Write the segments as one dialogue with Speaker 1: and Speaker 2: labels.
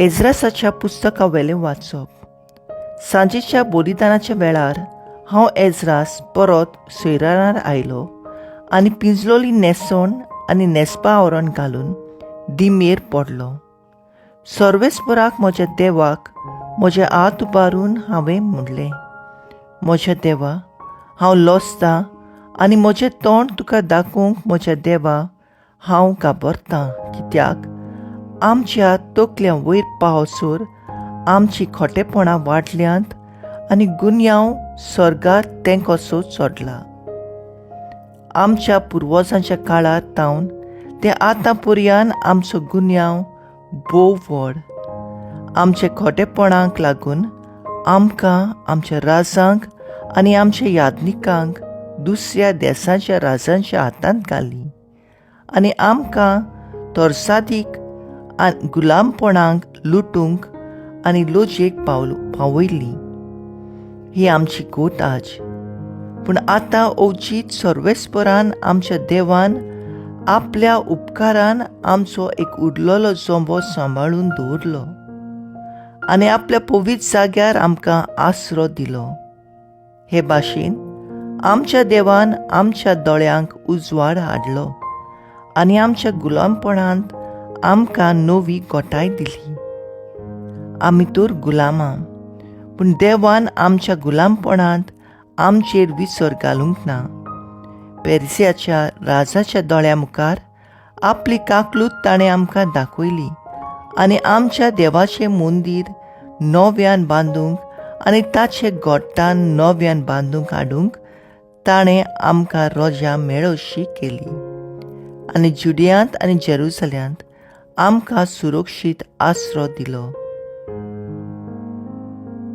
Speaker 1: एज्रासाच्या पुस्तका वेलें वाचप. सांजेच्या बलिदानाच्या वेळार हांव एज्रास परत सोयरानार आयलो आनी पिंजलोली न्हेसण आनी न्हेसपा आवरण घालून दिमेर पडलो. सर्वेस्पराक म्हज्या देवाक म्हजे हात उबारून हांवें म्हणलें, म्हज्या देवा, हांव लजतां आनी म्हजें तोंड तुका दाखोवंक म्हज्या देवा हांव घाबरतां, कित्याक आमच्या तकल्या वयर पावसर आमची खोटेपणां वाडल्यांत आनी गुन्यांव सर्गार तेंकोसो चडला. आमच्या पुर्वजांच्या काळार तावन ते आतां पर्यान आमचो गुन्यांव भोव व्हड. आमच्या खोटेपणाक लागून आमकां, आमच्या राजांक आनी आमच्या यादनिकांक दुसऱ्या देसाच्या राजांच्या हातांत घालीं आनी आमकां तरसादीक गुलामपणाक लुटूंक आनी लजेक पावयलीं. ही आमची गोत आज. पूण आतां अवचीत सर्वेस्परान आमच्या देवान आपल्या उपकारान आमचो एक उरलेलो जंबो सांबाळून दवरलो आनी आपल्या पवित्र जाग्यार आमकां आसरो दिलो. हे भाशेन आमच्या देवान आमच्या दोळ्यांक उजवाड हाडलो आनी आमच्या गुलामपणांत आमकां नवी गोटाय दिली. आमी तर गुलामां, पूण देवान आमच्या गुलामपणांत आमचेर विसर घालूंक ना. पेर्सियाच्या राजाच्या दोळ्या मुखार आपली काकलूत ताणें आमकां दाखयली आनी आमच्या देवाचें मंदीर नव्यान बांदूंक आनी ताचे गोट्टान नव्यान बांदूंक हाडूंक ताणें आमकां रोजा मेळोशी केली आनी जुडियांत आनी जेरुसल्यांत आमकां सुरक्षीत आसरो दिलो.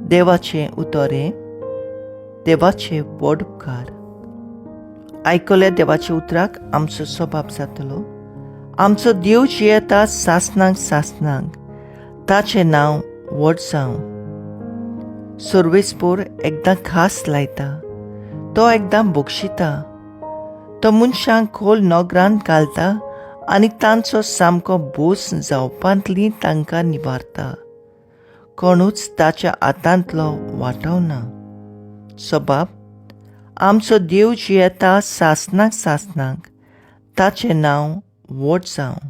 Speaker 1: देवाचें उतर हें देवाचे व्हड उपकार. आयकल्या देवाच्या उतराक आमचो स्वभाव जातलो. आमचो देव जियेता सासनाक सासनाक, ताचें नांव व्हड जावं. सर्वेस्पोर एकदां खास लायता, तो एकदां बक्षिता, तो मनशांक खोल नगरांत घालता आनी तांचो सामको बोस जावपांतली तांकां निवारता. कोणूच ताच्या हातांतलो वाटावना. सबाब आमचो देव जियेता सासनाक सासनाक, ताचें नांव व्हड जावं.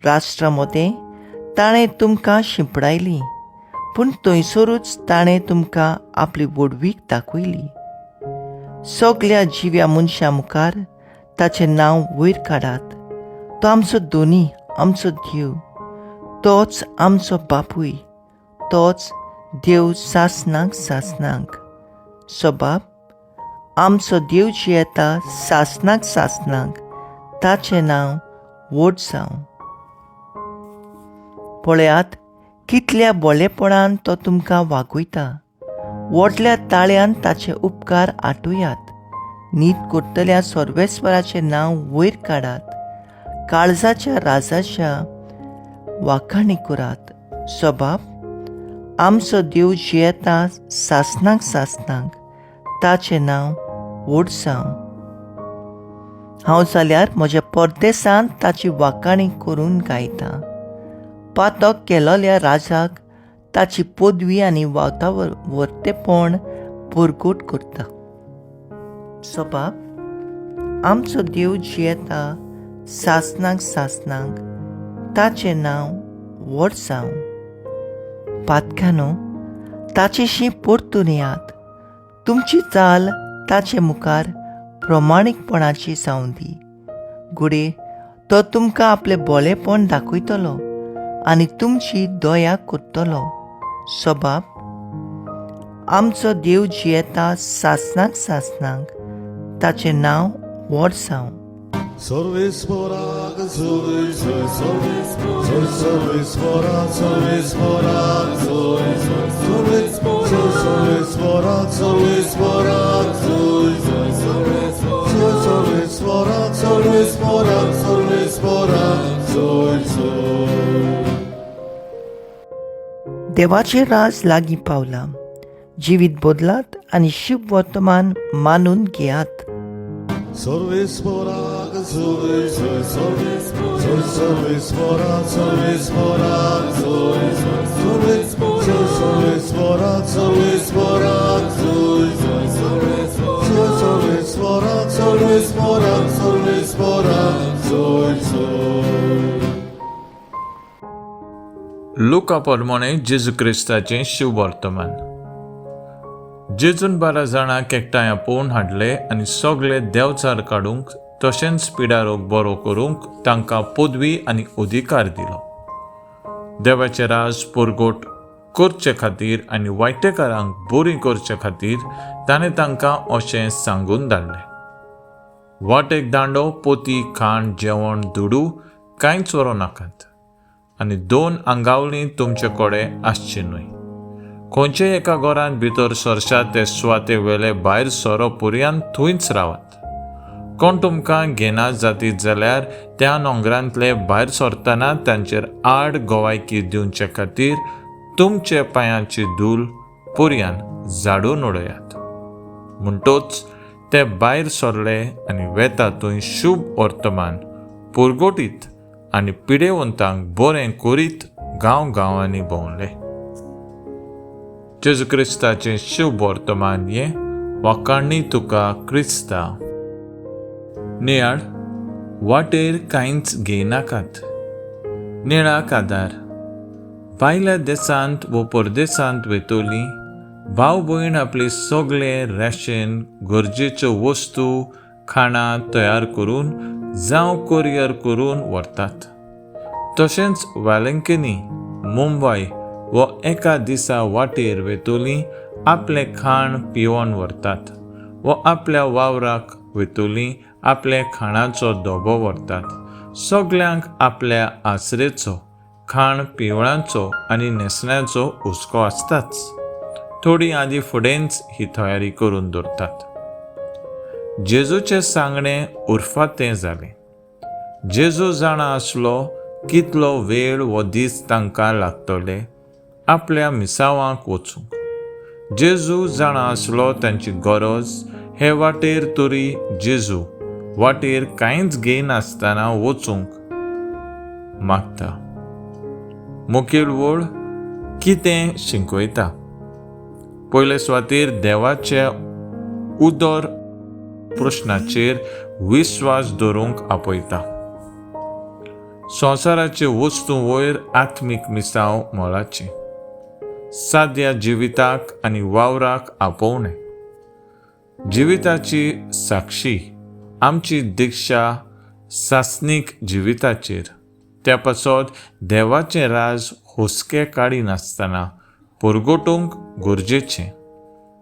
Speaker 1: राष्ट्रा मदें ताणें तुमकां शिंपडायली, पूण थंयसरूच ताणें तुमकां आपली व्हडवीक दाखयली. सगल्या जिव्या मनशां मुखार ताचें नांव वयर काडात. तो आमचो धनी, आमचो देव, तोच आमचो बापूय, तोच देव सासनाक सासनाक. सबाब आमचो देव जियेता सासनाक सासनाक, ताचें नांव व्हड जावं. पळयात कितल्या बोलेपणान तो तुमकां वागयता. व्हडल्या ताळ्यान ताचे उपकार आठोयात. नीत करतल्या सर्वेस्वराचें नांव वयर काडात. काळजाच्या राजाच्या वाखाणी करात. सबाब आमचो देव जियेता सासनाक सासनाक, ताचें नांव व्हड जावं. हांव जाल्यार म्हज्या परदेसांत ताची वाखाणी करून गायतां. पातक केलोल्या राजाक ताची पदवी आनी वातावरतेपण परगट करता. सबाब आमचो देव जियेता सासनाक सासनाक, ताचें नांव व्हड जावं. पातक्यानो, ताचेशी परतून येयात. तुमची चाल ताचे मुखार प्रमाणीकपणाची जावं दी. घडये तो तुमकां आपलें बोलेपण दाखयतलो आनी तुमची दया करतलो. सबाब आमचो देव जियेता सासनाक सासनाक, ताचें नांव व्हड जावं.
Speaker 2: सर्वेस्पराक जय जय जय सर्वेस्परा सर्वेस्पराक जय जय जय सर्वेस्परा सर्वेस्पराक जय जय जय सर्वेस्परा सर्वेस्पराक सर्वेस्पराक जय जय.
Speaker 1: देवाचें राज लागीं पावलां. जिवीत बदलात आनी शुभ वर्तमान मानून घेयात.
Speaker 2: सर्वेस्पराक जोय जोय जोय सर्वेस्पराक सर्वेस्पराक जोय जोय जोय सर्वेस्पराक सर्वेस्पराक जोय जोय जोय सर्वेस्पराक सर्वेस्पराक सर्वेस्पराक जोय जोय.
Speaker 3: लुका प्रमाणे जेजू क्रिस्ताचें शिववर्तमान. जेजून 12 जाणांक एकठांय आपोवन हाडले आनी सगळे देंवचार काडूंक तशेंच पिडारोग बरो करूंक तांकां पदवी आनी अधिकार दिलो. देवाचें राज परगट करचे खातीर आनी वायटेकारांक बरीं करचे खातीर ताणें तांकां अशें सांगून धाडलें, वाटेक दांडो, पोती, खाण, जेवण, दुडू कांयच व्हरूं नाकात आनी 2 आंगावलीं तुमचे कडेन आसची न्हय. खंयच्याय एका घरांत भितर सरशात ते सुवाते वेले भायर सोरो पुरयान थंयच रावात. कोण तुमकां घेना जातीत जाल्यार त्या नोंगरांतले भायर सरतना तांचेर आड गोवायकी दिवचे खातीर तुमचे पांयांची धूल पुरयान झाडून उडयात. म्हणटोच ते भायर सरले आनी वेता थंय शुभ वर्तमान पुरगोटीत आनी पिडेवंतांक बरें करीत गांव गांवांनी भोंवले. जेजू क्रिस्ताचें शुभ वर्तमान हें. वाखाणणी तुका क्रिस्ता. नियाळ, वाटेर कांयच घेयनाकात. निळाक आदार. भायल्या देशांत वो परदेसांत वेतोली भाव भयण आपले सगळे रेशन, गरजेच्यो वस्तू, खाणां तयार करून जावं कोरियर करून व्हरतात. तशेंच वेलंकनी, मुंबय वो एका दिसा वाटेर वेतोली आपलें खाण पिवन व्हरतात वो आपल्या वावराक वेतोली आपल्या खाणाचो दबो व्हरतात. सगल्यांक आपल्या आसरेचो, खाण पिवळांचो आनी न्हेसण्याचो हुस्को आसताच. थोडी आदी फुडेंच ही तयारी करून दवरतात. जेजूचें सांगणें उरफातें जालें. जेजू जाणा आसलो कितलो वेळ वो दीस तांकां लागतले आपल्या मिसावांक वचूंक. जेजू जाणा आसलो तांची गरज. हे वाटेर तरी जेजू वाटेर कांयच घेयनासतना वचूंक मागता. मुखेल वळ कितें शिकयता? पयले सुवातेर देवाच्या उदर प्रश्नाचेर विस्वास दवरूंक आपयता. संवसाराचे वस्तू वयर आत्मीक मिसांव मोलाचें. साद्या जिविताक आनी वावराक आपोवणें. जिविताची साक्षी आमची दिक्षा सासनीक जिविताचेर. त्या पासत देवाचें राज हुस्के काडिनासतना परगटूंक गरजेचें.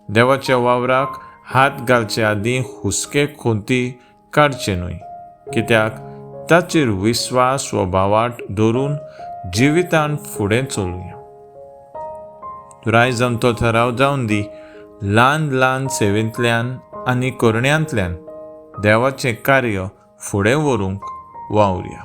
Speaker 3: देवाच्या वावराक हात घालचे आदीं हुस्के खुंती काडचे न्हय, कित्याक ताचेर विस्वास वा भावाट दवरून जिवितान फुडें चलुया. रायज आमचो थराव जावन दी. ल्हान ल्हान सेवेंतल्यान आनी करण्यांतल्यान देवाचें कार्य फुडें व्हरूंक वावुरया.